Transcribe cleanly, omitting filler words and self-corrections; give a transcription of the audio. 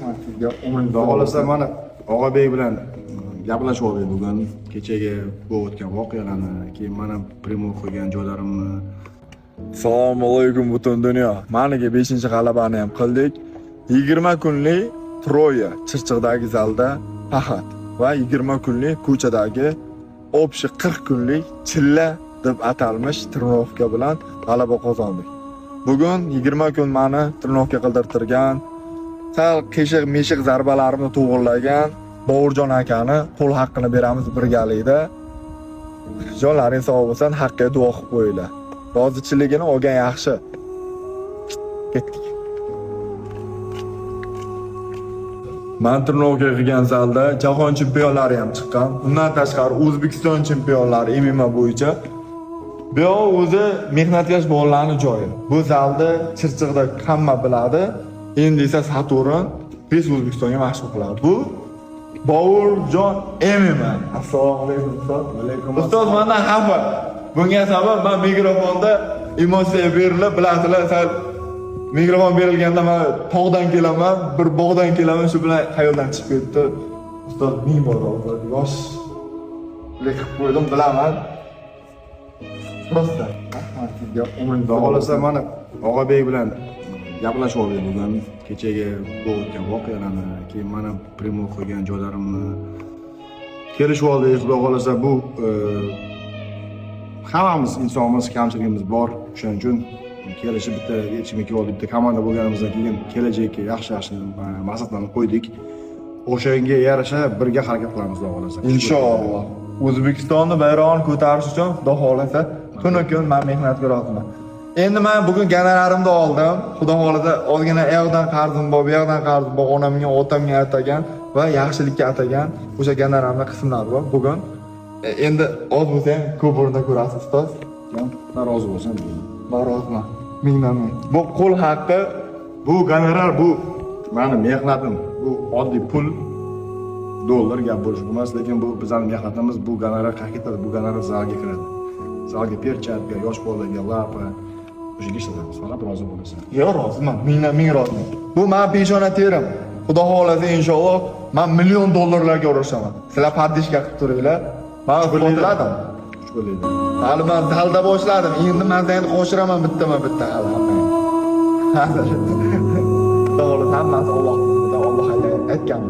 Rahmat sizga, umringiz Xudo xohlasa, mana Og'abek bilan gaplashib oldik bugun. Kechagi bo'lib o'tgan voqealarni, keyin mana прямой qo'ygan joylarimni. Assalomu alaykum, butun dunyo. Maniga 5-g'alabani ham qildik. 20 kunlik Troya Chirchiqdagi zalda Fahad va 20 kunlik ko'chadagi общий 40 kunlik chilla deb atalmish тренировка bilan g'alaba qozondik. Bugun 20 kun mani тренировка qildirtirgan, sal qishiq mishiq zarbalarimni to'g'irlagan Bovurjon akani qo'l haqqini beramiz birgalikda. Jonlaring sog' bo'lsin, haqqiga duo qilib qo'yinglar. Rozichiligini olgan yaxshi. Ketdik. Man тренировка qilgan zalda jahon chempionlari ham chiqqan. Undan tashqari O'zbekiston chempionlari MMA bo'yicha. Bu yoq o'zi mehnatkash bolalarning joyi. Bu zalda Chirchiqda hamma biladi. Endi esa Saturn весь O'zbekistonga mashhur qiladi. Bu Bovurjon MMA. Assalomu alaykum, ustoz. Alaykum. Ustoz mendan xafa. Bunga sabab man mikrofonda emotsiya berilib, bilasizlar, sal mikrofon berilganda man tog'dan kelaman, bir bog'dan kelaman, shu bilan xayoldan chiqib ketdi. Ustoz, ming bor uzr, yoshlik qilib qo'ydim, bilaman. Просто Rahmat sizga, umringiz Xudo xohlasa, mana Og'abek bilan gaplashib oldik bugun. Kechagi bo'lib o'tgan voqealarni, keyin mana прямой qo'ygan joylarimni kelishib oldik. Xudo xohlasa, bu hammamiz insonmiz, kamchiligimiz bor. O'shaning uchun kelishib, bitta yechimga kelib oldik. Bitta komanda bo'lganimizdan keyin kelajakka yaxshi yaxshi maqsadlarni qo'ydik. O'shanga yarasha birga harakat qilamiz, Xudo xohlasa. Inshaalloh. O'zbekistonni bayrog'ini ko'tarish uchun, Xudo xohlasa, tunu kun men mehnatga roziman. Endi men bugun gonorarimni oldim. Xudo xohlasa, ozgina u yoqdan qarzim bor, bu yoqdan qarzim bor, onamga, otamga atagan va yaxshilikka atagan o'sha gonorarimni qismlari bor bugun. Endi oz bo'lsa ham ko'p o'rinda ko'rasiz, ustoz. Man rozi bo'lsam. Man roziman. Mingdan ming. Bu qo'l haqqi. Bu gonorar, bu mani mehnatim. Bu oddiy pul, dollar gap bo'lishi emas, lekin bu bizning mehnatimiz. Bu gonorar qayerga ketadi? Bu gonorar zalga kiradi. Zalga перчатка, yosh bolalarga лапа, o'shaga ishlatamiz. Faqat rozi bo'lasan. Yo'q, roziman. Mingdan ming roziman. Bu mani peshona terim. Xudo xohlasa, inshaalloh, man million dollarlarga urishaman. Sizlar поддержка qilib turinglar. Man isbotladim. Shukurlaydi. Hali man zalda boshladim. Endi mazangni qo'shiraman bittama-bitta hali hammang. Xudo xohlasa, hammasi Alloh, Alloh aytgan.